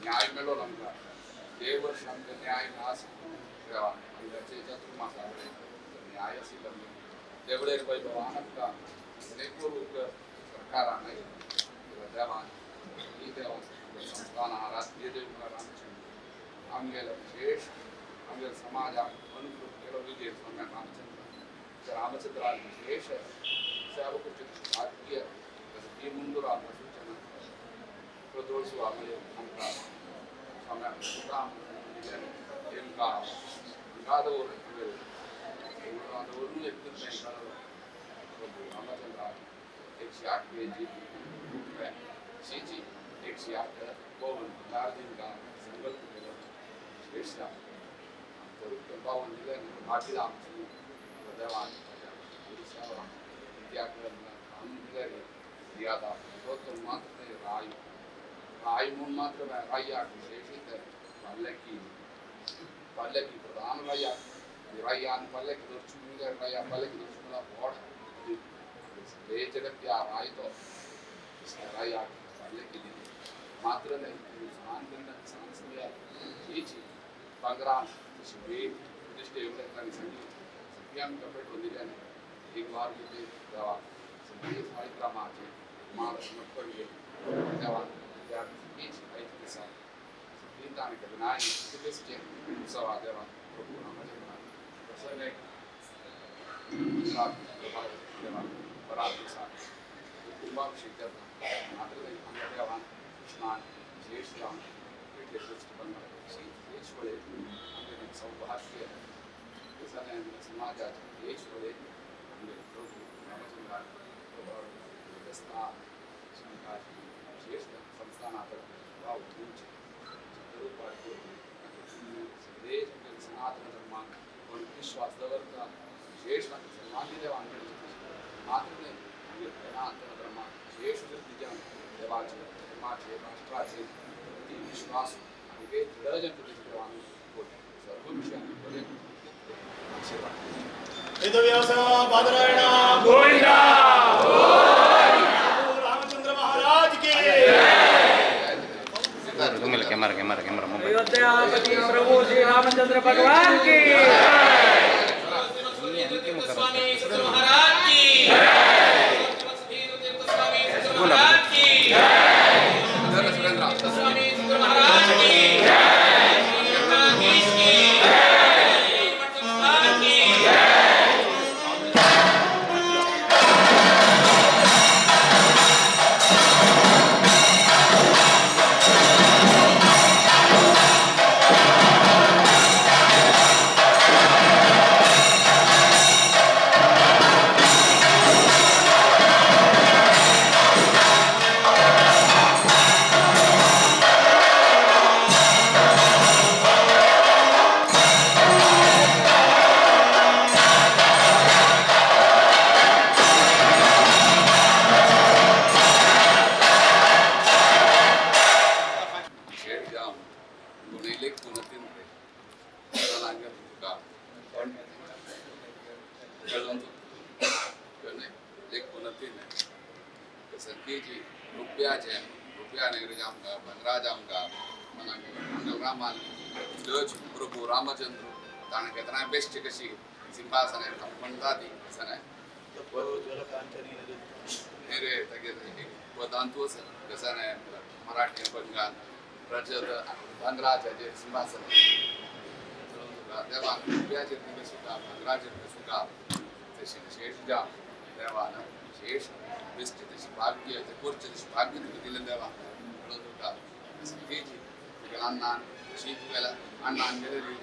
न्याय मेळ्ळो आमकां जे वर्ष आमकां न्याय आसा देवा आमचे चतुर्मासा न्याय आशिल्लो देवळेर वैभवान आमकां अनेक सरकारान देवान ही देवा संस्थान आराध्य देव रामचंद्र आमगेलो विशेष आमगेल्या समाजाक अनुग्रह केलो विजय स्वामी रामचंद्र रामचंद्रान विशेष सेवा करचे भाग्य ही मुंदूर आमकां सूचना प्रदोषु आमले आमकां स्वाम्याक राम एमका गादवर गादवरून एक प्रभू रामचंद्र 108 पेजी रुपये शीची 108 52 चार संकल्प केलो विशेष रुपये 52 दिले बाकी आमची देवान सेवा दियादा मात्र राय राय म्हणून मात्र रायाक विशेषित पल्लकी पल्लकी प्रधान राया रायान पल्लकी दर्शुंगे राया पल्लकी दर्शुला बोड सगळे जगत त्या राय तो राया पल्लकी दिली मात्र नाही सान सान समया हीची पंगरान सगळे प्रतिष्ठे एवढे सगळी सगळी आमकां पेटोवन दिल्याने एक वार दिले देवा सगळी साळिग्रामाचे माल समर्पण केली देवा त्या सगळीच आयज दिसा सगळी ताणें केलें कितेंच उत्सवा देवा प्रभू रामचंद्र प्रसन्न देवा बरा दिसा कुंभाभिषेक जाता मात्र आमच्या देवान कृष्णान विशेष जावन विशेष वेळे आमगे सौभाग्य दिसाने समाजाचे विशेष वेळे आमगे प्रभू रामचंद्रान विशेष संस्थानात वाव दिवचे सगळे सनातन धर्मान कोण विश्वास दवरता विशेष सर्वांनी देवांकडे मात्र न्हय आमगे सनातन धर्मान विशेष वृद्धी देवाचे धर्माचे राष्ट्राचे प्रति विश्वास आनी दृढ जनतेचे देवान सर्व विषयांनी बरे आशीर्वाद. वेदव्यास बादरायण गोविंदा रामचंद्र महाराज की. Camera camera camera mobile. अयोध्यापति प्रभु श्री रामचंद्र भगवान की. स्वामी सद्गुरु महाराज की स्वामी सद्गुरु महाराज की सुरेंद्र स्वामी सद्गुरु महाराज की श्री रामचंद्र की महाराज की. शेड जाम गुणिले कुणतीन रे तुका पण कळून लेख कुणतीन संख्येची रुपयाचे रुपया नगरी आमकां भांगराज आमकां मनाक रामान डच प्रभू रामचंद्र ताणें केन्ना बेश्ट कशी सिंहासने म्हणटा ती सने रे तागेर एक पदांतू आसा कसाने मराठी अभंगान रजत भांगराजाचेर सिंहासन देवान रुपयाचेर तुका सुखा भांगराचेर तुका सुखा तशें विशेष जाम देवान विशेष बेश्ट तशें भाग्य ते करचें तशें भाग्य तुका दिलें देवान म्हणून तुका सगळीची तुगेल्या अण्णान शीत तुगेल्या अण्णान गेलेली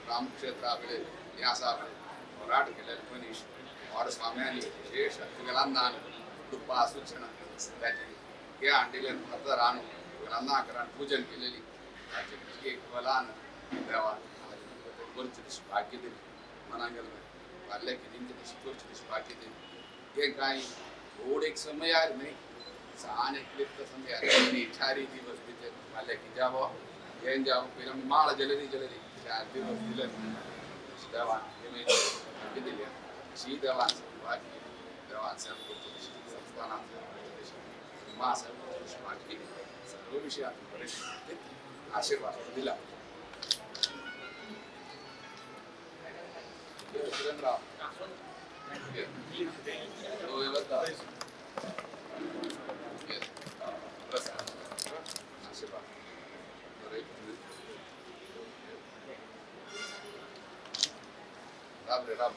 रामक्षेत्रा कडेन हें आसा पळय होराट केलेलें मनीस व्हड स्वाम्यांनी विशेष तुगेल्या अण्णान कृपा सूचना ताची हे हाडिल्लें फातर हाडून तुगेल्या अण्णा पूजन केलेली ताचे एक बलान देवान करचें तशें भाग्य दिलें मनाक गेलें फाल्यां कितें तशें करचें तशें भाग्य दिलें हें कांय थोड एक समय आयल न्ही सान एक क्लिप्त समय आयल चारी दिवस भितर फाल्यां की जावो हें जावो पयलीं आमी माळ जलेली जलेली 4 दिवस दिले देवान हें भाग्य दिल्या अशी देवान भाग्य देवान सेवा करचें तशें संस्थानान सेवा करचें तशें मा सेवा करचें तशें भाग्य दिलें सर्व विशयांत बरें आशीर्वाद दिला. सुरेंद्र. प्रसाद आशीर्वाद. राम रे राम.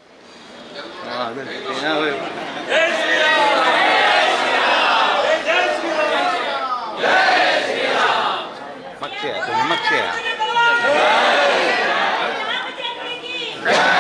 मागचे या तुम्ही, मागचे या. रामचंद्र की.